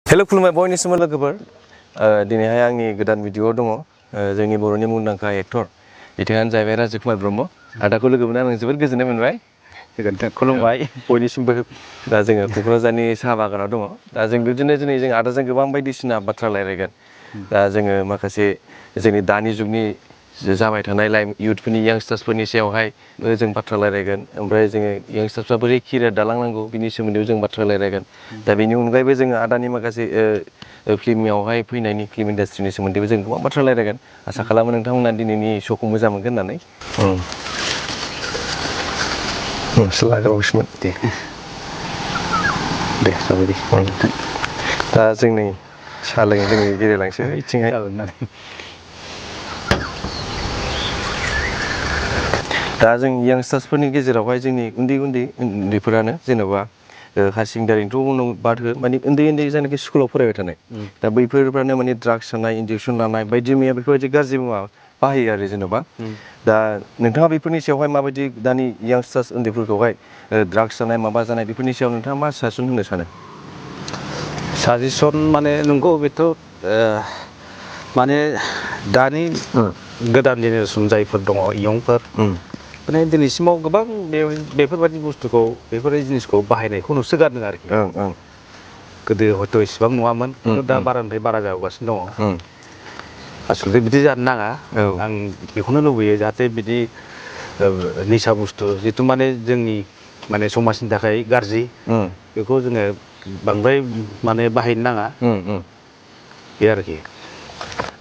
हेल' खुलुमबाय बयनिसिमबो लोगोफोर दिनैहाय आंनि गोदान भिडिअ दङ जोंनि बर'नि मुंदांखा एक्टर बिथाङानो जाहैबाय राजकुमार ब्रह्म आदाखौ लोगो मोननानै आं जोबोद गोजोननाय मोनबाय खुलुमबाय बयनिसिमबो दा जोङो क'क्राझारनि साहा बागानाव दङ दा जों बिदिनो दिनै जों आदाजों गोबां बायदिसिना बाथ्रा रायलायगोन दा जोङो माखासे जोंनि दानि जुगनि जाबाय थानाय लाइमोन इयुथफोरनि यांस्टार्सफोरनि सायावहाय जों बाथ्रा रायलायगोन ओमफ्राय जोङो यांस्टार्सफ्रा बोरै केरियार दालांनांगौ बिनि सोमोन्दै जों बाथ्रा रायलायगोन दा बेनि अनगायैबो जोङो आदानि माखासे फिल्मआवहाय फैनायनि फिल्म इन्डास्ट्रिनि सोमोन्दैबो जों गोबां बाथ्रा रायलायगोन आसा खालामो नोंथांमोना दिनैनि श'खौ मोजां मोनगोन होननानै दे जाबाय दे दा जोंनि साहा लोङै लोङै गेलेलांसै बिथिंहाय दा जों यांस्टार्सफोरनि गेजेरावहाय जोंनि उन्दैफोरानो जेन'बा हायार सेकेन्डारिनिथ' उनाव बाद हो माने उन्दै जायनाखि स्कुलाव फरायबाय थानाय दा बैफोरफ्रानो माने ड्राग्स जानाय इन्जेकसन लानाय बायदि मैया बेफोरबायदि गाज्रि मुवा बाहायो आरो जेन'बा दा नोंथाङा बेफोरनि सायावहाय माबायदि दानि यांस्टार्स उन्दैफोरखौहाय ड्राग्स जानाय माबा जानाय बेफोरनि सायाव नोंथाङा मा साजेसन होनो सानो साजेसन माने नंगौ बेथ' माने दानि गोदान जेनेरेसन जायफोर दङ इयंफोर माने दिनैसिमाव गोबां बेफोरबायदि बुस्थुखौ बेफोरबायदि जिनिसखौ बाहायनायखौ नुसोगारदों आरोखि गोदो हयथ' इसेबां नुवामोन दा बारानिफ्राय बारा जाबोगासिनो दङ आसलथे बिदि जानो नाङा आं बेखौनो लुबैयो जाहाथे बिदि निसा बुस्थु जिथु माने जोंनि माने समाजनि थाखाय गाज्रि बेखौ जोङो बांद्राय माने बाहायनो नाङा बे आरोखि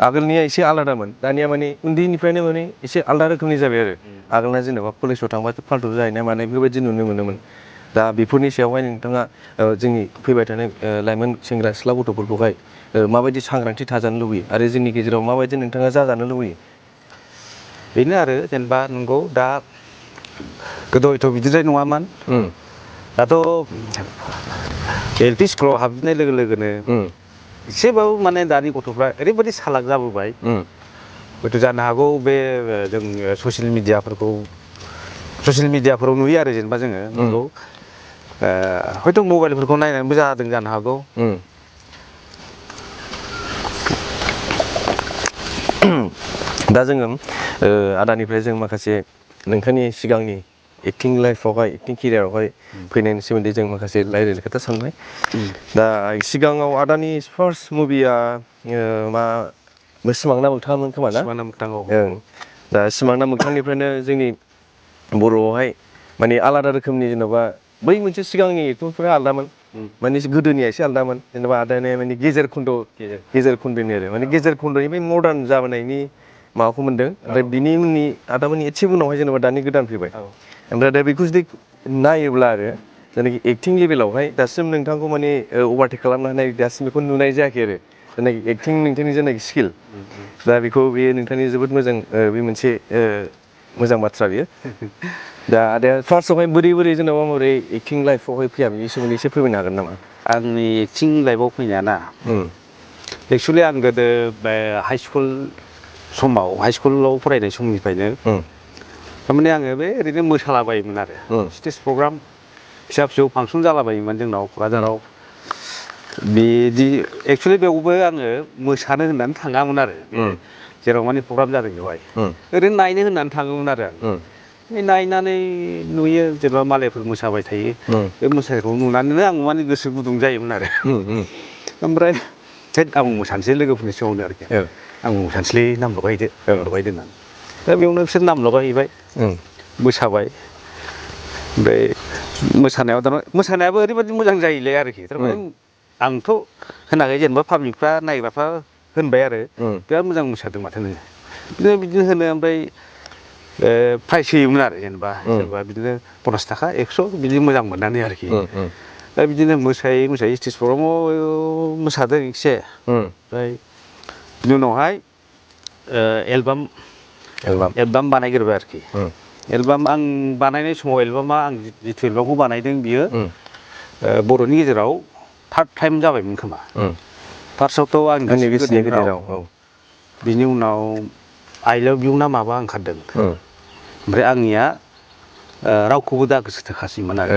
आगोलनिया एसे आलादामोन दानिया माने उन्दैनिफ्रायनो माने एसे आलादा रोखोमनि जाबाय आरो आगोलना जेनेबा कलेजाव थांबाथ' फाल्थु जाहैनाय मानाय बेफोरबायदि नुनो मोनोमोन दा बेफोरनि सायावहाय नोंथाङा जोंनि फैबाय थानाय लाइमोन सेंग्रा सिख्ला गथ'फोरखौहाय माबायदि सांग्रांथि थाजानो लुबैयो आरो जोंनि गेजेराव माबायदि नोंथाङा जाजानो लुबैयो बेनो आरो जेनेबा नंगौ दा गोदो हयथ' बिदिद्राय नङामोन दाथ' एल पि स्कुलाव हाबजेननाय लोगो लोगोनो एसेबाबो माने दानि गथ'फ्रा ओरैबायदि सालाक जाबोबाय हयथ' जानो हागौ बे जों ससियेल मिडियाफोराव नुयो आरो जेनेबा जोङो नंगौ हयथ' मबाइलफोरखौ नायनानैबो जादों जानो हागौ दा जोङो आदानिफ्राय जों माखासे नोंथांनि सिगांनि एक्टिं लाइफआवहाय एक्टिं केरियारावहाय फैनायनि सोमोन्दै जों माखासे रायलायनो खोथा सानबाय दा सिगाङाव आदानि फार्स्ट मुभिया मा सिमां ना मोगथाङामोन खोमा ना सिमां ना मोगथां दा सिमां ना मोगथांनिफ्रायनो जोंनि बर'आवहाय माने आलादा रोखोमनि जेन'बा बै मोनसे सिगांनि एक्टरफोरा आलादामोन माने गोदोनिया एसे आलादामोन जेनेबा आदानि माने गेजेर खन्द'नि आरो माने गेजेर खन्द'निफ्राय मदार्न जाबोनायनि माबाखौ मोनदों ओमफ्राय बिनि उननि आदामोननि एसे उनावहाय जेनेबा दानि गोदान फैबाय ओमफ्राय दा बेखौ जुदि नायोब्ला आरो जायनाखि एक्टिं लेभेलावहाय दासिम नोंथांखौ माने अभारटेक खालामनो हानाय दासिम बेखौ नुनाय जायाखै आरो जायनाखि एक्टिं नोंथांनि जायनाखि स्किल दा बेखौ बेयो नोंथांनि जोबोद मोजां बे मोनसे मोजां बाथ्रा बियो दा आदाया फार्स्टआवहाय बोरै जेनेबा माबोरै एक्टिं लाइफआवहाय फैया बेनि सोमोन्दै एसे फोरमायनो हागोन नामा आंनि एक्टिं लाइफआव फैनाया ना एक्सुवेलि आं गोदो हाइ स्कुलाव फरायनाय समनिफ्रायनो थारमाने आङो बे ओरैनो मोसालाबायोमोन आरो स्टेज प्रग्राम फिसा फिसौ फांसन जालाबायोमोन जोंनाव क'क्राझाराव बिदि एक्सुवेलि बेयावबो आङो मोसानो होननानै थाङामोन आरो जेराव माने प्रग्राम जादों बेवहाय ओरैनो नायनो होननानै थाङोमोन आरो आं नायनानै नुयो जेनेबा मालायफोर मोसाबाय थायो बे मोसानायखौ नुनानैनो आं माने गोसो गुदुं जायोमोन आरो ओमफ्राय आंबो मोसानोसै लोगोफोरनि सिगाङावनो आरोखि आंबो मोसानोसैलै नाम लगायदो होननानै दा बेयावनो बिसोर नाम लगायहैबाय मोसाबाय ओमफ्राय मोसानायाबो ओरैबायदि मोजां जायोलै आरोखि थारमाने आंथ' होनाखै जेनेबा पाब्लिकफ्रा नायग्राफ्रा होनबाय आरो बिराद मोजां मोसादों माथो नोङो बिदिनो होनो ओमफ्राय प्राइज होयोमोन आरो जेनेबा सोरबा बिदिनो 50 थाखा 100 बिदि मोजां मोननानै आरोखि दा बिदिनो मोसायै स्टेज प्रग्रामाव मोसादों एसे ओमफ्राय बिनि उनावहाय एलबाम बानायग्रोबाय आरोखि एलबाम आं बानायनाय समाव आं जिथु एलबामखौ बानायदों बियो बर'नि गेजेराव 3rd टाइम जाबायमोन खोमा फार्स्टआवथ' आंनि गोसोनि गेजेराव बिनि उनाव आइ लाभ इउ ना माबा ओंखारदों ओमफ्राय आंनिया रावखौबो दा गोसो थोखासैमोन आरो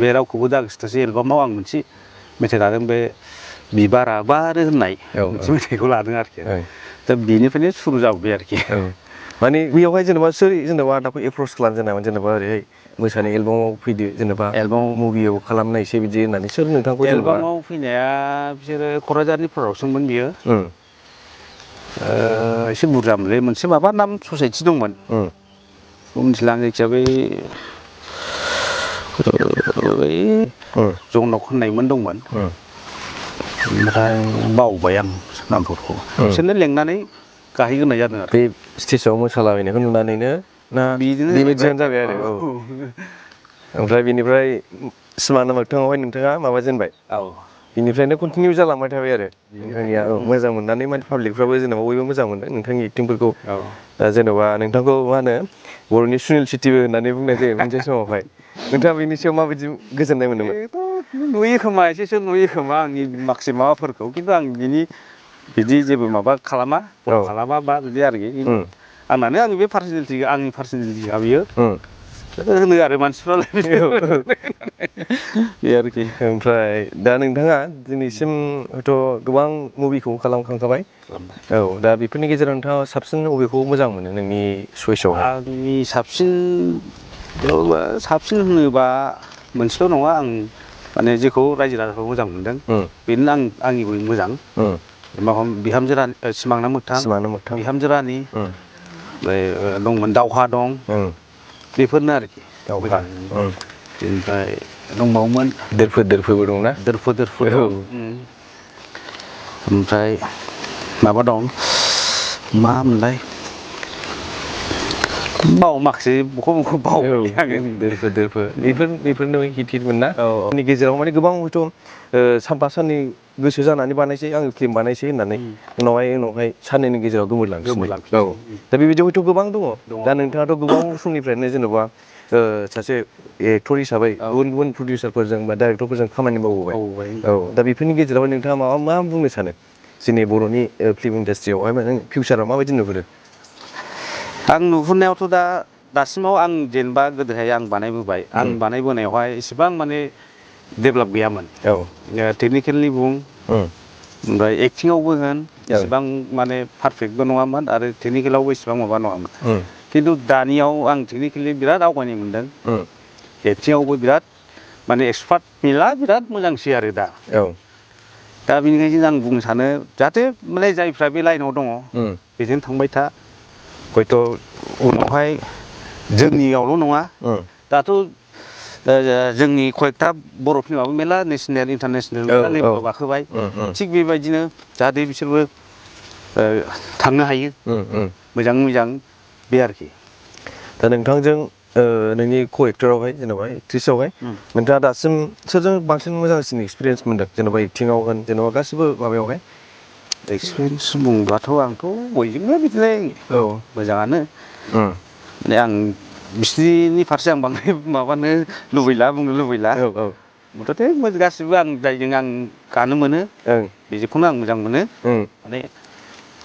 बे रावखौबो दा गोसो थोसै एलबामाव आं मोनसे मेथाइ लादों बे बिबारा बारो होननाय औ मोनसे मेथाइखौ लादों आरोखि औ दा बेनिफ्रायनो सुरु जाबोबाय आरोखि औ माने बेयावहाय जेनेबा सोर जेनेबा आदाखौ एप्रस खालामजेनामोन जेनेबा ओरैहाय मोसानाय एलबामाव फैदो जेनेबा एलबामाव मुभियाव खालामनायसै बिदि होननानै सोर नोंथांखौ जेनेबा एलबामाव फैनाया बिसोरो क'क्राझारनि प्रडाक्सनमोन बियो एसे बुरजामोनलै मोनसे माबा नाम ससाइटि दंमोन मिथिला आं जायखिया बै जनक होननायमोन दंमोन ओमफ्राय बावबाय आं नामफोरखौ बिसोरनो लेंनानै गाहैग्रोनाय जादों आरो बे स्टेजाव मोसालाबायनायखौ नुनानैनो ना बिदिनो बेबायदियानो जाबाय आरो औ ओमफ्राय बिनिफ्राय सिमांनि मोगथाङावहाय नोंथाङा माबा जेनबाय औ बिनिफ्रायनो कन्टिनिउ जालांबाय थाबाय आरो नोंथांनिया औ मोजां मोननानै माने पाब्लिकफ्राबो जेनेबा बयबो मोजां मोनो नोंथांनि एक्टिंफोरखौ दा जेन'बा नोंथांखौ मा होनो बर'नि सुनिल सिटिबो होननानै बुंनाय जायो मोनसे समावहाय नोंथाङा बेनि सायाव माबायदि गोजोननाय मोनदोंमोन? नुयो खोमा एसेसो नुयो खोमा आंनि माखासे माबाफोरखौ खिन्थु आं बिदि जेबो माबा खालामा औ खालामा बा बिदि आरोखि आंनानो आंनि बे आंनि पार्सनेलिटिखा बियो होनो आरो मानसिफ्रालाय बे आरोखि ओमफ्राय दा नोंथाङा दिनैसिम हयथ' गोबां मुभिखौ खालामखांखाबाय औ दा बेफोरनि गेजेराव नोंथाङा साबसिन बबेखौ मोजां मोनो नोंनि सयसआवहाय? आंनि साबसिन होनोबा मोनसेल' नङा आं माने जेखौ रायजो राजाखौ मोजां मोनदों बेनो आंनिबो मोजां बिहामजो रानि सिमांना मोगथां बिहामजो रानि ओमफ्राय दंमोन दावहा दं बेफोरनो आरोखि दावहा मोजां बेनिफ्राय दंबावोमोन दोरफोरबो दंना दोरफो दं ओमफ्राय माबा दं मा मोनलाय माखासे बबेखौ बावबाय आङो दोरफो बेफोरनो हिट हिटमोन ना औ जोंनि गेजेराव माने गोबां हयथ' सानफा साननै गोसो जानानै बानायसै आङो फिल्म बानायसै होननानै उनावहाय साननैनि गेजेराव गोमोरलांफिनो औ दा बेबायदि हयथ' गोबां दङ दा नोंथाङाथ' गोबां समनिफ्रायनो जेन'बा सासे एक्टर हिसाबै गुबुन गुबुन प्रडिउसारफोरजों बा डाइरेक्टरफोरजों खामानि मावबोबाय औ दा बेफोरनि गेजेराव नोंथाङा मा बुंनो सानो जोंनि बर'नि फिल्म इन्डास्ट्रियावहाय नों फिउचाराव माबायदि नुहुरो? आं नुहुरनायावथ' दासिमाव आं जेनेबा गोदोहाय आं बानायबोबाय आं बानायबोनायावहाय इसेबां माने डेभेलप गैयामोन औ टेकनिकेलनि बुं ओमफ्राय एक्टिंआवबो होन औ इसिबां माने पारफेक्टबो नङामोन आरो टेकनिकेलावबो इसिबां माबा नङामोन खिन्थु दानियाव आं टेकनिकेलि बिराद आवगायनाय मोनदों एक्टिंआवबो बिराद माने एक्सपार्ट मेरला बिराद मोजांसै आरो दा बेनिखायनो आं बुंनो सानो जाहाथे माने जायफ्रा बे लाइनाव दङ बेजों थांबाय था हयथ' उनावहाय जोंनियावल' नङा दाथ' जोंनि कयेकथा बर' फिल्माबो मेरला नेसनेल इन्टारनेसनेल मेरला लेभेलाव गाखोबाय थिग बेबायदिनो जाहाथे बिसोरबो थांनो हायो मोजाङै मोजां बे आरोखि दा नोंथांजों नोंनि क' एक्टरावहाय जेन'बा एक्ट्रिसआवहाय नोंथाङा दासिम सोरजों बांसिन मोजांसिन एक्सपिरियेन्स मोनदों जेन'बा एक्टिंआव होन जेन'बा गासिबो माबायावहाय एक्सपिरियेन्स बुंब्लाथ' आंथ' बयजोंबो बिदिनो मोजाङानो माने आं बिसोरनि फारसे आं बांद्राय माबानो बुंनो लुबैला मथथे गासिबो आं जायजों आं गानो मोनो बेखौनो आं मोजां मोनो माने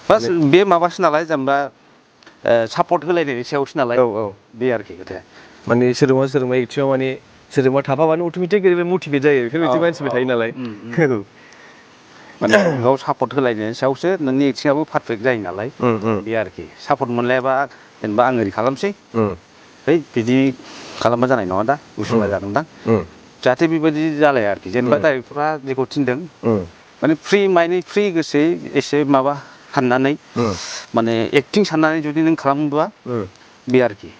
बास बे माबासो नालाय जेनेबा सापर्ट होलायनायनि सायावसो नालाय बे आरोखि खोथाया माने सोरजोंबा एक्टिंआव माने सोरजोंबा थाफाबानो अट'मेटिक मटिभेट जायो बेफोरबायदि मानसिबो थायो नालाय माने गाव सापर्ट होलायनायनि सायावसो नोंनि एक्टिंआबो पारफेक्ट जायो नालाय बे आरोखि सापर्ट मोनलायाबा जेनेबा आं ओरै खालामसै बिदि खालामबा जानाय नङा दा उसुबिदा जागोनदां जाहाथे बेबायदि जालाया आरोखि जेनेबा डाइरेक्टरा जेखौ थिनदों माने फ्रि माइन्डै फ्रि गोसोयै एसे माबा साननानै माने एक्टिं साननानै जुदि नों खालामोबा बे आरोखि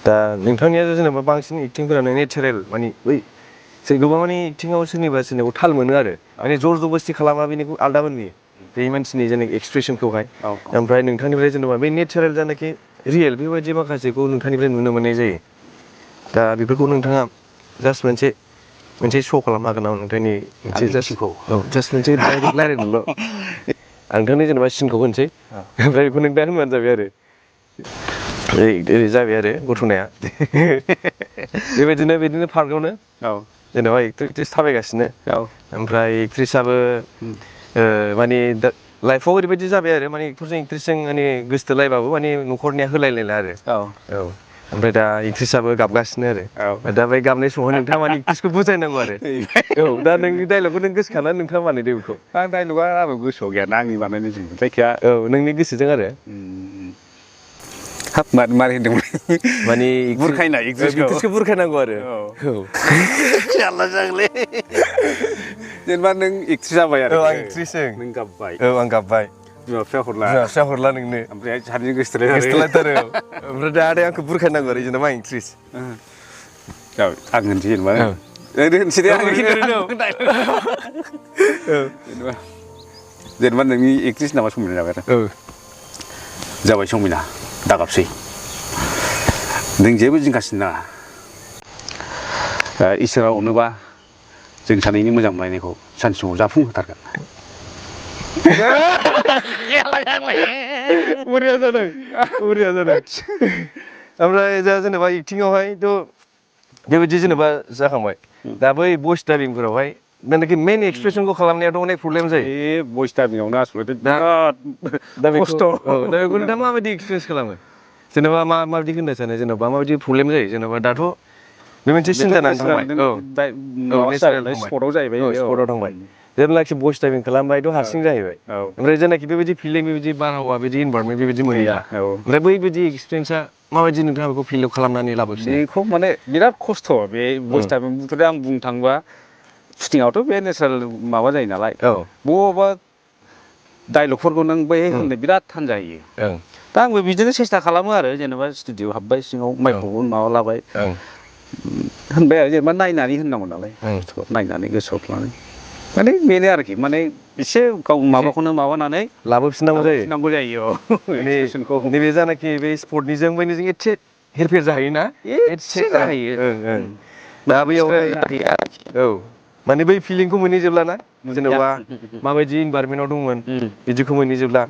दा नोंथांनिया जेनेबा बांसिन एक्टिंफोरानो नेचारेल माने बै गोबां माने एक्टिंआव सोरनिबा थाल मोनो आरो माने जर जबस्थि खालामा बेनिखौ आलदाबो नुयो बे मानसिनि जेनाखि एक्सप्रेसनखौहाय ओमफ्राय नोंथांनिफ्राय जेनेबा बे नेचारेल जानाखि रियेल बेबायदि माखासेखौ नोंथांनिफ्राय नुनो मोननाय जायो दा बेफोरखौ नोंथाङा जास्ट मोनसे श' खालामनो हागोन नामा नोंथांनि मोनसे जास्ट मोनसे रायलायनोल' आं नोंथांनि जेनेबा सिनखौ होनोसै ओमफ्राय बेखौ नों दा होनबानो जाबाय आरो ओरै जाबाय आरो घथ'नाया बेबायदिनो पार्कआवनो जेनेबा एक्टर एक्ट्रिस थाबायगासिनो ओमफ्राय एक्ट्रिसाबो माने दा लाइफआव ओरैबायदि जाबाय आरो माने एक्टरजों एक्ट्रिसजों माने गोसथोलायबाबो माने न'खरनिया होलायलायला आरो ओमफ्राय दा एक्ट्रिसाबो गाबगासिनो आरो दा बे गाबनाय समाव नोंथाङा माने एक्ट्रिसखौ बुजायनांगौ आरो औ दा नोंनि डायलगखौ नों गोसोखानानै नोंथाङा बानायदो बेखौ आं डाइलगा आंबो गोसोआव गैयाना आंनि बानायनायजों जायखिया औ नोंनि गोसोजों आरो हाब मारै होनदोंमोन माने बुरखायनाय एक्ट्रिसखौ बुरखायनांगौ आरो औ जारला जागोनलै जेनेबा नों एक्ट्रिस जाबाय आरो औ आं एक्ट्रिस नों गाबबाय औ आं गाबबाय बिमा बिफाया हरला बिमा बिफाया हरला नोंनो ओमफ्राय सानैजों गोसोथोलायथारो गोसोथोलायथारो ओमफ्राय दा आदाया आंखौ बुरखायनांगौ आरो जेनेबा आं एक्ट्रिस आं होनसै जेनेबा होनसै दे आं जेनेबा नोंनि एक्ट्रिस नामा समायना जाबाय आरो जाबाय समायना दागाबसै नों जेबो जिंगासिनो नाङा इसोरा अनोबा जों सानैनि मोजां मोनलायनायखौ सानसे समाव जाफुंहोथारगोन बरिया जादों ओमफ्राय दा जेनेबा एक्टिंआवहायथ' बेबायदि जेनेबा जाखांबाय दा बै भइस डाबिंफोरावहाय मानेखि मेन एक्सप्रेसनखौ खालामनायाथ' अनेक प्रब्लेम जायो बे भइस डाबिंआवनो आसलथे दा बिराद खस्थ' दा बेखौ नोंथाङा माबायदि एक्सपिरियेन्स खालामो जेनेबा माबायदि होननो सानो जेनेबा माबायदि प्रब्लेम जायो जेनेबा दाथ' बे मोनसे सिन जानानै थांबाय औ नेचारेल थांबाय स्पटआव जाहैबाय स्पटआव थांबाय जेब्लाखि भइस टाइपिं खालामबायथ' हारसिं जाहैबाय ओमफ्राय जेनाखि बेबायदि फिल्डिं बेबायदि बारहावा बिदि इनभारमेन्ट बेबायदि मोनैया ओमफ्राय बैबायदि एक्सपिरियेन्सा माबायदि नोंथाङा बेखौ फिल खालामनानै लाबोफिनो बेखौ माने बिराद खस्थ' बे भइस टाइपिंखौथ' आं बुंनो थाङोबा शुटिंआवथ' बे नेचारेल माबा जायो नालाय बबा डाइलगफोरखौ नों बै होननो बिराद थान जाहैयो दा आंबो बिदिनो सेस्था खालामो आरो जेनेबा स्टुडिअ हाबबाय सिङाव माइक्र'फन माबा लाबाय होनबाय आरो जेनेबा नायनानै होननांगौ नालाय नायनानै गोसोआव लानानै माने बेनो आरोखि माने एसे गाव माबाखौनो माबानानै लाबोफिननांगौ जायो नैबे जानाखि बे स्पर्टनिजों बैनिजों एसे हेरफेर जाहैयोना एसे जाहैयो दा बैयावहाय औ माने बै फिलिंखौ मोनहैजोबलाना जेनेबा माबायदि इनभारमेन्टआव दंमोन बिदिखौ मोनहैजोबला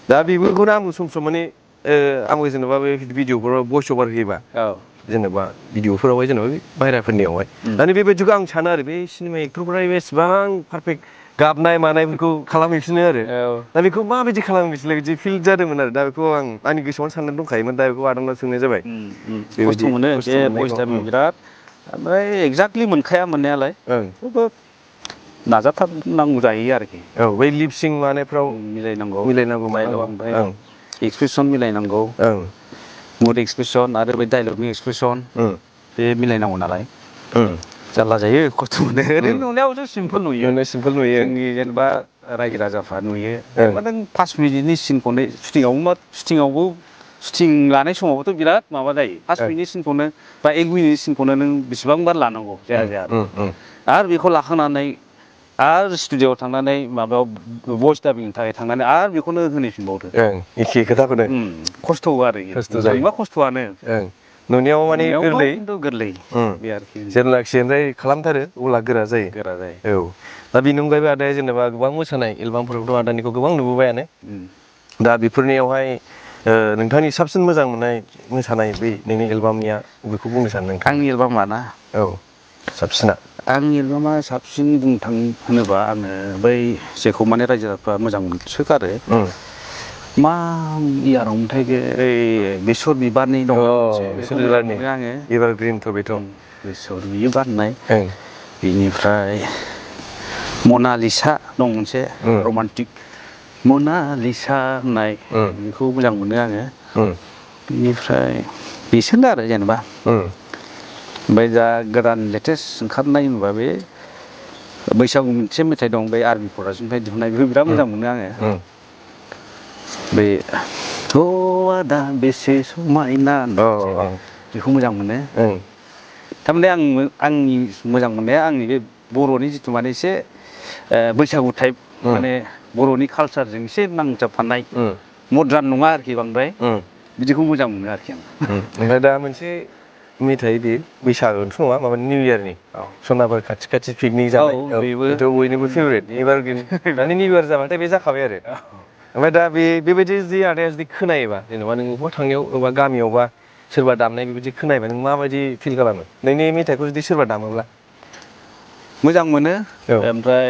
दा बेफोरखौनो आंबो सम सम माने आंबो जेनेबा बे भिडिअफोराव भइस अभार होयोबा जेनेबा भिडिअफोरावहाय जेनेबा बाहेराफोरनियावहाय दानि बेबायदिखौ आं सानो आरो बे सिनेमा एक्टरफोरा बेसेबां पारफेक्ट गाबनाय मानायफोरखौ खालामहैफिनो आरो दा बेखौ माबायदि खालामो बिसोरलाय बिदि फिल जादोंमोन आरो दा बेखौ आंनि गोसोआवनो साननानै दंखायोमोन दा बेखौ आदानाव सोंनाय जाबाय खस्थ' मोनो बे भइस टाइपिं बिराद ओमफ्राय एक्जेक्टलि मोनखाया मोननायालाय थेवबो नाजाथारनांगौ जाहैयो आरोखि औ बै लिपसिं मानायफ्राव मिलायनांगौ ओमफ्राय एक्सप्रेसन मिलायनांगौ मुड एक्सप्रेसन आरो बे डाइलगनि एक्सप्रेसन बे मिलायनांगौ नालाय जारला जायो खस्थ' मोनो ओरैनो नुनायावथ' सिम्पोल नुयो जोंनि जेनेबा रायजो राजाफ्रा नुयो जेनेबा नों 5 मिनिटनि सिनखौनो शुटिंआवबो शुटिं लानाय समावबोथ' बिराद माबा जायो 5 मिनिटनि सिनखौनो बा 1 मिनिटनि सिनखौनो नों बेसेबांबार लानांगौ जाया आरो बेखौ लाखांनानै आरो स्टुडिअ'आव थांनानै माबायाव भइस डाबिंनि थाखाय थांनानै आरो बेखौनो होनहैफिनबावदो एखे खोथाखौनो खस्थ' आरो जायो खस्थ'आनो नुनायाव माने गोरलै खिन्थु गोरलै बे आरोखि जेब्लाखि ओमफ्राय खालामथारो अब्ला गोरा जायो औ दा बेनि अनगायैबो आदाया जेनेबा गोबां मोसानाय एलबामफोरावथ' आदानिखौ गोबां नुबोबायानो दा बेफोरनियावहाय नोंथांनि साबसिन मोजां मोननाय मोसानाय बै नोंनि एलबामनिया बेखौ बुंनो सानो नोंथाङा आंनि एलबामा ना औ साबसिना आंनि एलबामा साबसिन बुंनो थाङो होनोबा आङो बै जेखौ माने रायजो राजाफ्रा मोजां मोनसोगारो मा इयारावमोनथाय बेसर बिबारनि दं बिसोर बिबारनि आङो एभारग्रिनथ' बेथ' बेसर बिबार बारनाय बिनिफ्राय मनालिसा दं मोनसे रमान्टिक मनालिसा होननाय बेखौ मोजां मोनो आङो बेनिफ्राय बिसोरनो आरो जेनेबा ओमफ्राय दा गोदान लेटेस्ट ओंखारनाय होनबा बे बैसागु मोनसे मेथाइ दं बे आरबि प्रडाक्सननिफ्राय दिहुननाय बेखौ बिराद मोजां मोनो आङो बे अ आदा बेसे समायना बेखौ मोजां मोनो थारमाने आंनि मोजां मोननाया आंनि बे बर'नि जिथु माने एसे बैसागु टाइप माने बर'नि कालसारजों एसे नांजाबफानाय मदार्न नङा आरोखि बांद्राय बिदिखौ मोजां मोनो आरोखि आं ओमफ्राय दा मोनसे मेथाइ बे बैसागोथ' नङा माबा निउ इयारनि सनाफोर खाथि खाथि पिकनिक जाबाय बेथ' बयनिबो फेभरेट एभारग्रिन दानि निउ इयार जाबाथाय बे जाखाबाय आरो ओमफ्राय दा बेबायदि जुदि आदाया जुदि खोनायोबा जेनेबा नों बबेबा थांनायाव बबेबा गामियावबा सोरबा दामनाय बेबायदि खोनायोबा नों माबायदि फिल खालामो नोंनि मेथाइखौ जुदि सोरबा दामोब्ला मोजां मोनो ओमफ्राय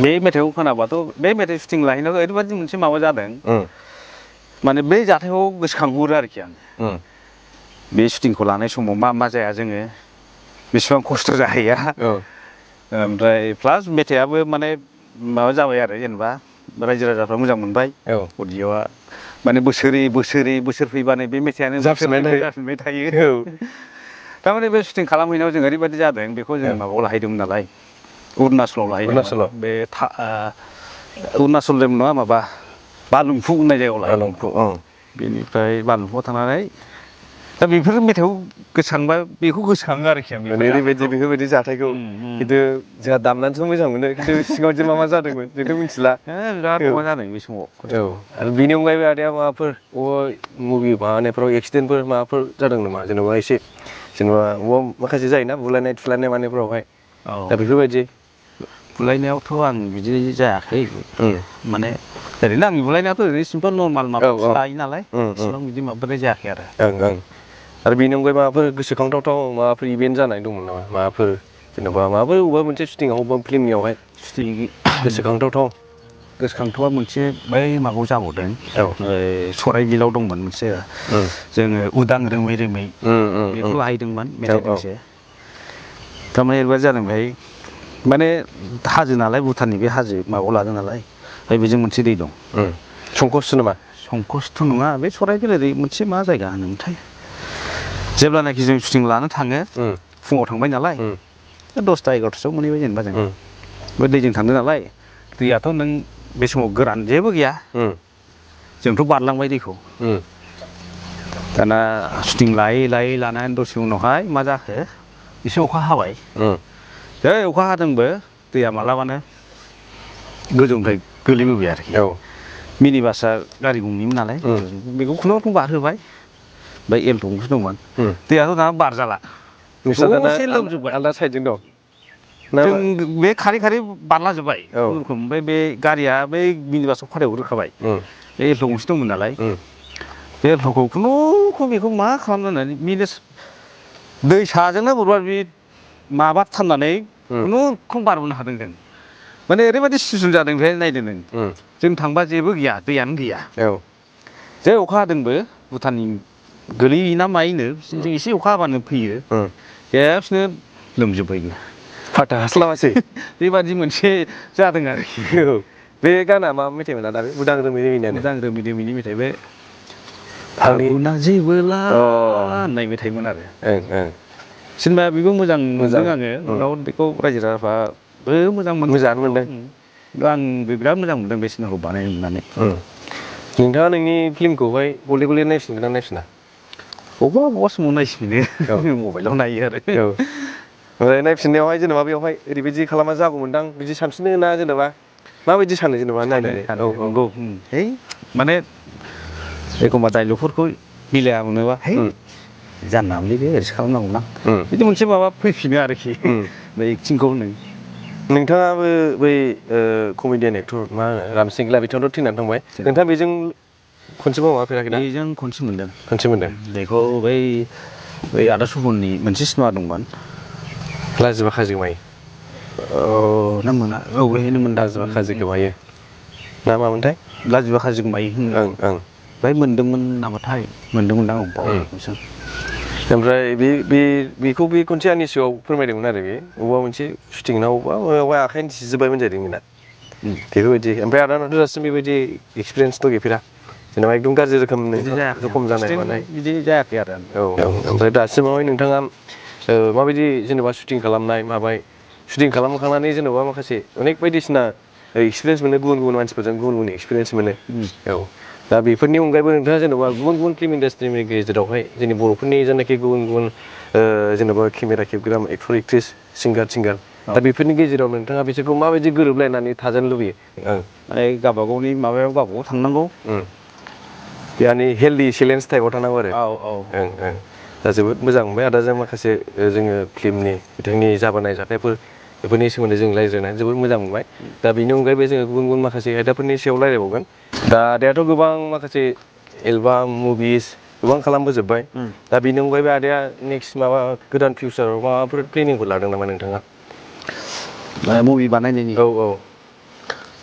बे मेथाइखौ खोनाबाथ' बे मेथाइ शुटिं लाहैनायाव ओरैबायदि मोनसे माबा जादों माने बै जाथायखौ गोसोखांहरो आरोखि आं बे शुटिंखौ लानाय समाव मा जाया जोङो बेसेबां खस्थ' जाहैया ओमफ्राय प्लास मेथाइआबो माने माबा जाबाय आरो जेनेबा रायजो राजाफ्रा मोजां मोनबाय अडिय'आ माने बोसोर फैबानो बे मेथाइआनो जाफिनबाय थायो थारमाने बे शुटिं खालामहैनायाव जों ओरैबायदि जादों बेखौ जों माबायाव लाहैदोंमोन नालाय अरुणाचलाव लाहैदोंमोन बे अरुणाचल नङा माबा बालुंफु होननाय जायगायाव लाहैदोंमोन बेनिफ्राय बालुंफुआव थांनानै दा बेफोर मेथाइखौ गोसोखांबा बेखौ गोसोखाङो आरोखि आं ओरैबायदि बेफोरबायदि जाथायखौ खिन्थु जोंहा दामनानैथ' मोजां मोनो खिन्थु सिगाङाव मा जादोंमोन जोंथ' मिथिला बिराद माबा जादों बे समाव आरो बेनि अनगायैबो आदाया माबाफोर मुभि माबानायफ्राव एक्सिडेन्टफोर माबाफोर जादों नामा जेनेबा एसे जेनेबा माखासे जायोना बुलायनाय थुलायनाय मानायफ्रावहाय दा बेफोरबायदि बुलायनायावथ' आं बिदि जायाखै माने ओरैनो आंनि बुलायनायाथ' ओरैनो सिम्पोल नर्माल माबा लायो नालाय इसिबां बिदि माबाद्राय जायाखै आरो आरो बेनि अनगायै माबाफोर गोसोखांथावथाव माबाफोर इभेन्ट जानाय दंमोन नामा माबाफोर जेनेबा माबाफोर बबेबा मोनसे शुटिंआव बबेबा फिल्मनियावहाय गोसोखांथावा मोनसे बै माबायाव जाबावदों सराइबिलाव दंमोन मोनसे जोङो उदां रोमै रोमै बेखौ लाहैदोंमोन मेथाइ दोंसे थारमाने ओरैबायदि जादों बेहाय माने हाजो नालाय भुटाननि बे हाजो माबायाव लादों नालाय ओमफ्राय बेजों मोनसे दै दं संकसथ' नामा संकसथ' नङा बे सराइबिल ओरै मोनसे मा जायगा होनोमोनथाय जेब्लानाखि जों शुटिं लानो थाङो फुङाव थांबाय नालाय 10ता 11तासोआव मोनहैबाय जेनेबा जों बे दैजों थांदों नालाय दैयाथ' नों बे समाव गोरान जेबो गैया जोंथ' बारलांबाय दैखौ दाना शुटिं लायै लानानै दसे उनावहाय मा जाखो एसे अखा हाबाय जै अखा हादोंबो दैया मालाबानो गोजौनिफ्राय गोलैबोबाय आरोखि मिनि बासआ गारि गंनैमोन नालाय बेखौ खुनुरुखुम बारहोबाय ओमफ्राय एलट' गंसे दंमोन दैयाथ' दाना बारजाला दसे लोमजोबबाय आलदा साइडजों दं जों बे खारै बारला जोब्बाय खुनुरुखुम ओमफ्राय बे गारिया बै मिनि बासखौ फाथायाव रोखाबाय बे एलट' गंसे दंमोन नालाय बे एलट'खौ खुनुरुखुम बेखौ मा खालामनानै दै साजोंनो बोरैबा बे माबाथारनानै खुनुरुखुम बारबोनो हादों जों माने ओरैबायदि सिचुवेसन जादों बेहाय नायदो नों जों थांबा जेबो गैया दैयानो गैया जै अखा हादोंबो भुटाननि गोलैयोना मायोनो जों एसे अखा हाबानो फैयो खेबसेनो लोमजोब्बाय फाथा हास्लाबासै बेबादि मोनसे जादों आरोखि बे गाना मा मेथाइमोन आदा बे उदां रोमै रोमैनियानो उदां रोमै रोमैनि मेथाइ बे फागुना जेबोला होननाय मेथाइमोन आरो सिनेमाया बेबो मोजां मोनदों आङो उनाव बेखौ रायजो राजाफ्राबो मोजाङानो मोनदों आंबो बिराद मोजां मोनदों बे सिनेमाखौ बानायनो मोननानै नोंथाङा नोंनि फिल्मखौहाय गले गले नायफिनगोन ना नायफिना बबेबा समाव नायफिनो मबाइलाव नायो आरो ओमफ्राय नायफिननायावहाय जेनेबा बेवहाय ओरैबायदि खालामा जागौमोनदां बिदि सानफिनो ना जेनेबा माबायदि सानो जेनेबा नायनानै नंगौ है माने एखमबा डाइलगफोरखौ मिलाया मोनोबा है जानला मोनलै बे ओरैसो खालामनांगौना बिदि मोनसे माबा फैफिनो आरोखि बे एक्टिंखौ नोंथाङाबो बै कमेडियान एक्टर मा होनो रामसिंग्ला बिथाङाथ' थैनानै थांबाय नोंथाङा बेजों खनसेबो माबाफेराखैना बेजों खनसे मोनदों बेखौ बै आदा सुबुननि मोनसे सिनेमा दंमोन लाजिबा खाजि गोमायो ना मोना बेहायनोमोन लाजिबा खाजि गोमायो ना मामोनथाय लाजिबा खाजि गोमायो बेहाय मोनदोंमोन नामाथाय मोनदोंमोनदां ओमफ्राय बेखौ बे खनसे आंनि सिगाङाव फोरमायदोंमोन आरो बे बबेबा मोनसे शुटिंनाव बबेबा आखाइनो सिजोब्बायमोन जाहैदों बेना बेफोरबायदि ओमफ्राय आदानाथ' दासिम बेबायदि एक्सपिरियेन्सथ' गैफेरा जेनेबा एकदम गाज्रि रोखोमनि जखम जानाय मानाय बिदि जायाखै आरो ओमफ्राय दासिमावहाय नोंथाङा माबायदि जेनेबा शुटिं खालामनाय माबाय शुटिं खालामखांनानै जेनेबा माखासे अनेक बायदिसिना एक्सपिरियेन्स मोनो गुबुन मानसिफोरजों गुबुन एक्सपिरियेन्स मोनो दा बेफोरनि अनगायैबो नोंथाङा जेनेबा गुबुन फिल्म इन्डास्ट्रिनि गेजेरावहाय जोंनि बर'फोरनि जेनाखि गुबुन जेनेबा केमेरा खेबग्रा एक्टर एक्ट्रिस सिंगार दा बेफोरनि गेजेराव नोंथाङा बिसोरखौ माबायदि गोरोबलायनानै थाजानो लुबैयो गावबागावनि माबायाव गावबागाव थांनांगौ यानि हेल्दि चेलेन्ज टाइपआव थानांगौ आरो दा जोबोद मोजां मोनबाय आदाजों माखासे जोङो फिल्मनि बिथांनि जाबोनाय जाथायफोर बेफोरनि सोमोन्दै जों रायज्लायनानै जोबोद मोजां मोनबाय दा बेनि अनगायैबो जोङो गुबुन माखासे आयदाफोरनि सायाव रायज्लायबावगोन दा आदायाथ' गोबां माखासे एलबाम मुभिस गोबां खालामबोजोब्बाय दा बेनि अनगायैबो आदाया नेक्स्ट माबा गोदान फिउचाराव माबाफोर प्लेनिंफोर लादों नामा नोंथाङा मुभि बानायनायनि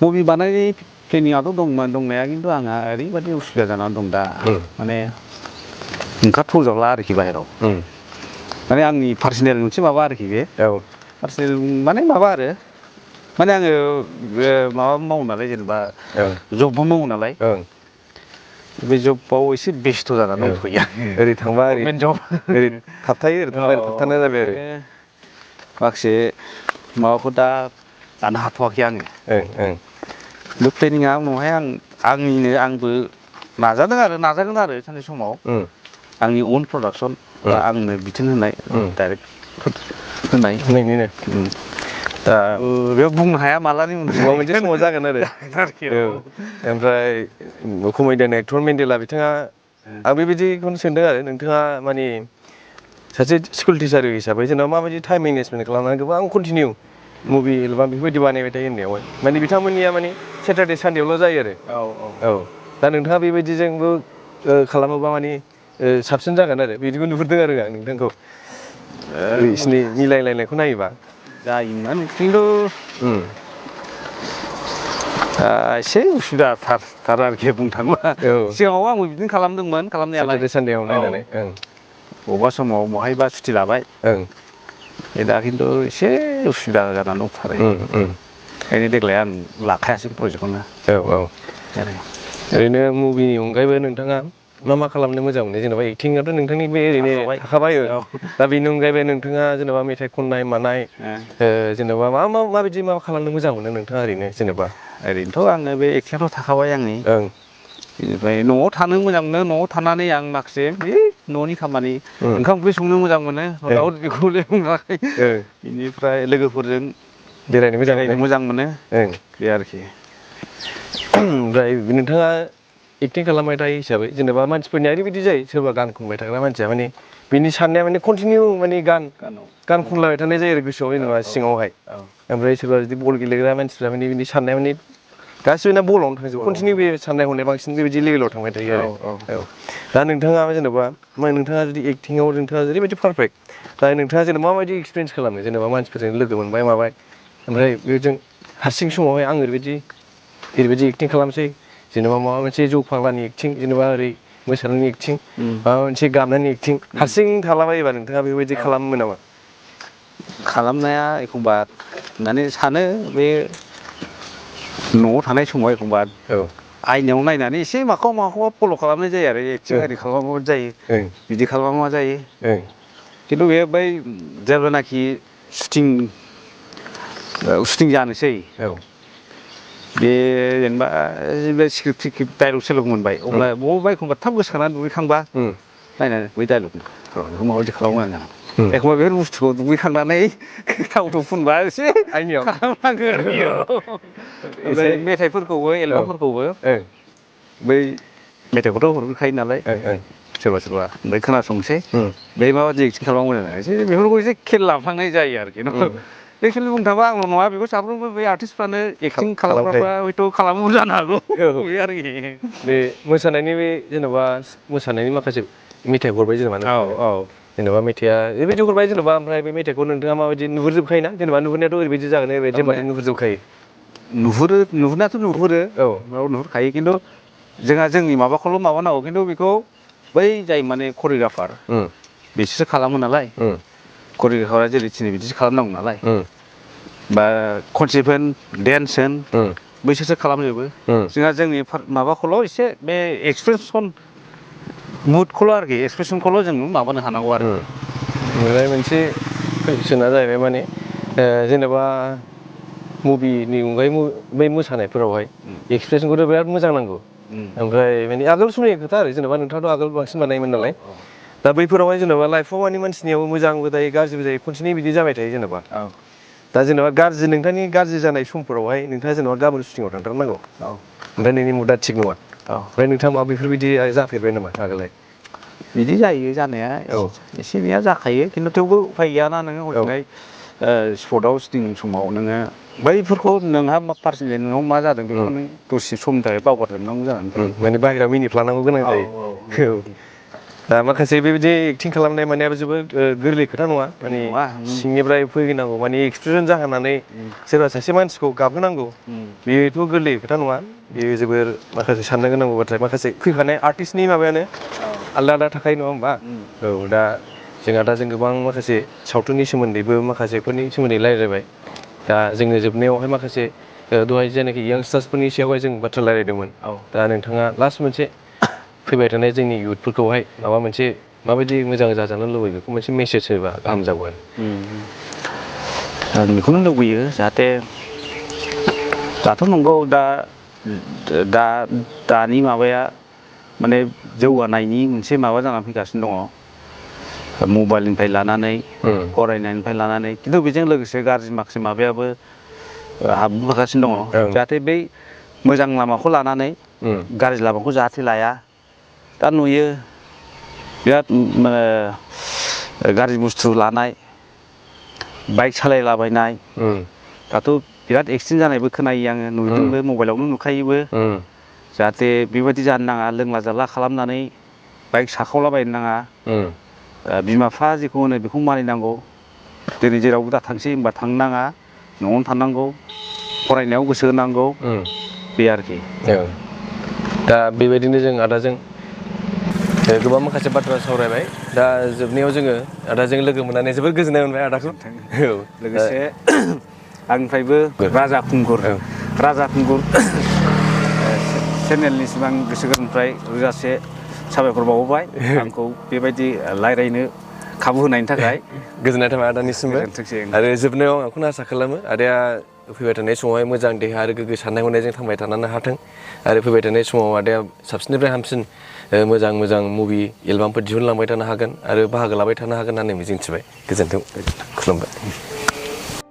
मुभि बानायनायनि प्लेनिंआथ' दंमोन दंनाया खिन्थु आंहा ओरैबायदि उसुबिदा जानानै दं दा माने ओंखारथ'जाला आरोखि बाहेराव माने आंनि पार्सनेल मोनसे माबा आरोखि बे पार्सनेल माने माबा आरो माने आङो माबा मावो नालाय जेनेबा जबबो मावो नालाय बे जबाव एसे बेस्थ' जानानै दंथ'यो ओरै थांबा ओरै जब ओरै थाबथायो ओरै थांबा ओरै थाबथानाय जाबाय आरो माखासे माबाखौ दा दानो हाथ'वाखै आङो बे प्लेनिंआ उनावहाय आंबो नाजागोन आरो सानसे समाव आंनि अन प्रडाक्सन बा आंनो बिथोन होनाय डाइरेक्ट होनाय दा बेयाव बुंनो हाया मालानि उनाव मोनसे समाव जागोन आरो ओमफ्राय कमेडियान एक्टर मेन्डेला बिथाङा आं बेबायदिखौनो सोंदों आरो नोंथाङा माने सासे स्कुल टिचार हिसाबै जेनेबा माबायदि टाइम मेनेजमेन्ट खालामनानै गोबां कन्टिनिउ मुभि एलबाम बेफोरबायदि बानायबाय थायो होननायावहाय माने बिथांमोननिया माने सेटारडे सानडेआवल' जायो आरो दा नोंथाङा बेबायदिजोंबो खालामोबा माने साबसिन जागोन आरो बिदिखौ नुहुरदों आरो आं नोंथांखौ बिसिनि मिलायलायनायखौ नायोबा जायोमोन खिन्थु एसे उसुबिदाथार आरोखि बुंनो थाङोब्ला सिगाङाव आंबो बिदिनो खालामदोंमोन खालामनायालाय सेटारडे सानडेआव नायनानै बबेबा समाव बहायबा सुथि लाबाय दा खिन्थु एसे उसुबिदा जानानै दंथारो ओंखायनो देग्लाय आं लाखायासै प्रजेक्टखौनो ओरैनो मुभिनि अनगायैबो नोंथाङा मा खालामनो मोजां मोनो जेनेबा एक्टिंआथ' नोंथांनि बे ओरैनो थाखाबाय दा बेनि अनगायैबो नोंथाङा जेनेबा मेथाइ खननाय मानाय जेनेबा माबायदि खालामनो मोजां मोनो नोंथाङा ओरैनो जेनेबा ओरैनोथ' आङो बे एक्टिंआथ' थाखाबाय आंनि बेनिफ्राय न'आव थानो मोजां मोनो न'आव थानानै आं माखासे बे न'नि खामानि ओंखाम ओंख्रि संनो मोजां मोनो बेखौले बुङाखै बेनिफ्राय लोगोफोरजों बेरायनो मोजां मोनो बे आरोखि ओमफ्राय नोंथाङा एक्टिं खालामबाय थायो हिसाबै जेनेबा मानसिफोरनिया ओरैबायदि जायो सोरबा गान खनबाय थाग्रा मानसिया माने बिनि साननाया माने कन्टिनिउ माने गान खनलाबाय थानाय जायो आरो गोसोआव जेनेबा सिङावहाय ओमफ्राय सोरबा जुदि बल गेलेग्रा मानसिफ्रा माने बिनि साननाया माने गासिबो ना बलावनो थांजोबो कन्टिनिउ बे साननाय हनाय बांसिन बेबायदि लेभेलाव थांबाय थायो आरो दा नोंथाङा जेनेबा नोंथाङा जुदि एक्टिंआव नोंथाङा ओरैबायदि पारफेक्ट दा नोंथाङा जेनेबा माबायदि एक्सपिरियेन्स खालामो जेनेबा मानसिफोरजों लोगो मोनबाय माबाय ओमफ्राय बेजों हारसिं समावहाय आं ओरैबायदि एक्टिं खालामसै जेनेबा माबा मोनसे जौ फाग्लानि एक्टिं जेनेबा ओरै मोसानायनि एक्टिं माबा मोनसे गाबनायनि एक्टिं हारसिं थालाबायोबा नोंथाङा बेबायदि खालामो नामा खालामनाया एखमबा होननानै सानो बे न'आव थानाय समाव एखमबा आयनायाव नायनानै एसे माखौबा फल' खालामनाय जायो आरो एक्टिं आरि खालामाबो जायो बिदि खालामा मा जायो खिन्थु बे बै जेब्लानाखि शुटिं जानोसै बे जेनेबा स्क्रिप्ट डाइलग सेलग मोनबाय अब्ला बबेबा एखमबा थाब गोसोखांनानै दुगैखांबा नायनानै बै डाइलग बेखौ माबायदि खालामो आङो एखमबा बेफोर बुस्थुखौ दुगैखांनानै थाव फुनबा एसे आइनियाव खालामनांगौ ओमफ्राय मेथाइफोरखौबो एलबामफोरखौबो बै मेथाइखौथ' हरग्रोखायो नालाय सोरबा ओमफ्राय खोनासंसै बे माबायदि एक्टिं खालामो एसे बेफोरखौ एसे खेल लाफ्लांनाय जायो आरोखि एक्सुवेलि बुंनो थाङोबा आंल' नङा बेखौ साफ्रोमबो बे आर्टिस्टफ्रानो एक्टिं खालामग्राफ्रा हयथ' खालामोबो जानो हागौ बे आरोखि बे मोसानायनि बे जेन'बा मोसानायनि माखासे मेथाइ हरबाय जेनेबा जेनेबा मेथाइआ ओरैबायदि हरबाय जेनेबा ओमफ्राय बे मेथाइखौ नोंथाङा माबायदि नुहुरजोबखायो ना जेनेबा नुहुरनायाथ' ओरैबायदि जागोन ओरैबायदि होनबाथाय नुहुरजोबखायो नुहुरनायाथ' नुहुरखायो खिन्थु जोंहा जोंनि माबाखौल' माबानांगौ खिन्थु बेखौ बै जाय माने करिय'ग्राफार बिसोरसो खालामो नालाय करिय'ग्राफारा जेरै थिनो बिदिसो खालामनांगौ नालाय बा कनसेप्ट होन डेन्स होन बैसोरसो खालामजोबो जोंहा जोंनि माबाखौल' एसे बे एक्सप्रेसन मुडखौल' आरोखि एक्सप्रेसनखौल' जों माबानो हानांगौ आरो ओमफ्राय मोनसे कुइसना जाहैबाय माने जेनेबा मुभिनि अनगायै बै मोसानायफोरावहाय एक्सप्रेसनखौथ' बिराद मोजां नांगौ ओमफ्राय माने आगोल समनि खोथा आरो जेनेबा नोंथाङाथ' आगोल बांसिन बानायोमोन नालाय दा बैफोरावहाय जेनेबा लाइफआव माने मानसिनियाव मोजांबो जायो गाज्रिबो जायो खनसेनो बिदि जाबाय थायो जेनेबा दा जेनेबा नोंथांनि गाज्रि जानाय समफोरावहाय नोंथाङा जेनेबा गाबोन शुटिंआव थांथारनांगौ ओमफ्राय नोंनि मुडआ थिग नङा ओमफ्राय नोंथाङा मा बेफोरबायदि जाफेरबाय नामा आगोलहाय बिदि जायो जानाया एसे एनैया जाखायो खिन्थु थेवबो उफाय गैयाना नोङो हजोंहाय स्पटआव शुटिं समाव नोङो बैफोरखौ नोंहा पार्सनेलि नोंनाव मा जादों बेखौ नों दसे समनि थाखाय बावगारजोबनांगौ जानानै माने बाहेरायाव मिनिफ्लानांगौ गोनां जायो दा माखासे बेबायदि एक्टिं खालामनाय मानायाबो जोबोद गोरलै खोथा नङा माने नङा। सिंनिफ्राय फैनांगौ माने एक्सपिरियेन्स जाहोनानै सोरबा सासे मानसिखौ गाबहोनांगौ बेथ' गोरलै खोथा नङा बेयो जोबोर माखासे साननो गोनां बाथ्रा माखासे फैखानाय आर्टिस्टनि माबायानो आलदा आलदा थाखायो नङा होमबा औ दा जों गोबां माखासे सावथुननि सोमोन्दैबो माखासेफोरनि सोमोन्दै रायज्लायबाय दा जोङो जोबनायावहाय माखासे दहाय जायनाखि यांगस्टार्सफोरनि सायावहाय जों बाथ्रा रायज्लायदोंमोन दा नोंथाङा लास्ट मोनसे फैबाय थानाय जोंनि इयुथफोरखौहाय माबा मोनसे माबायदि मोजां जाजानो लुबैयो बेखौ मोनसे मेसेज होबा गाहाम जागौमोन आं बेखौनो लुबैयो जाहाथे दाथ' नंगौ दानि माबाया माने जौगानायनि मोनसे माबा जानानै फैगासिनो दङ मबाइलनिफ्राय लानानै फरायनायनिफ्राय लानानै खिन्थु बेजों लोगोसे गाज्रि माखासे माबायाबो हाबबोगासिनो दङ जाहाथे बै मोजां लामाखौ लानानै गाज्रि लामाखौ जाहाथे लाया दा नुयो बिराद गाज्रि बुस्थु लानाय बाइक सालायलाबायनाय दाथ' बिराद एक्सिडेन्ट जानायबो खोनायो आङो नुदोंबो मबाइलावनो नुखायोबो जाहाथे बेबायदि जानो नाङा लोंला जाला खालामनानै बाइक साखावलाबायनो नाङा बिमा बिफा जेखौ होनो बेखौ मानिनांगौ दिनै जेरावबो दा थांसै होनबा थांनो नाङा न'आवनो थानांगौ फरायनायाव गोसो होनांगौ बे आरोखि दा बेबायदिनो जों आदाजों गोबां माखासे बाथ्रा सावरायबाय दा जोबनायाव जोङो आदाजों लोगो मोननानै जोबोद गोजोननाय मोनबाय आदाखौ लोगोसे आंनिफ्रायबो राजा खुंगुर चेनेलनिसिम आं गोसो गोरबोनिफ्राय रोजासे साबायखर बावहरबाय आंखौ बेबायदि रायज्लायनो खाबु होनायनि थाखाय गोजोननाय थाबाय आदानिसिमबो आरो जोबनायाव आं बेखौनो आसा खालामो आदाया फैबाय थानाय समावहाय मोजां देहा आरो गोग्गो साननाय हनायजों थांबाय थानो हाथों आरो फैबाय थानाय समाव आदाया साबसिननिफ्राय हामसिन मोजां मुभि एलबामफोर दिहुनलांबाय थानो हागोन आरो बाहागो लाबाय थानो हागोन होननानै मिजिंथिबाय गोजोन्थों खुलुमबाय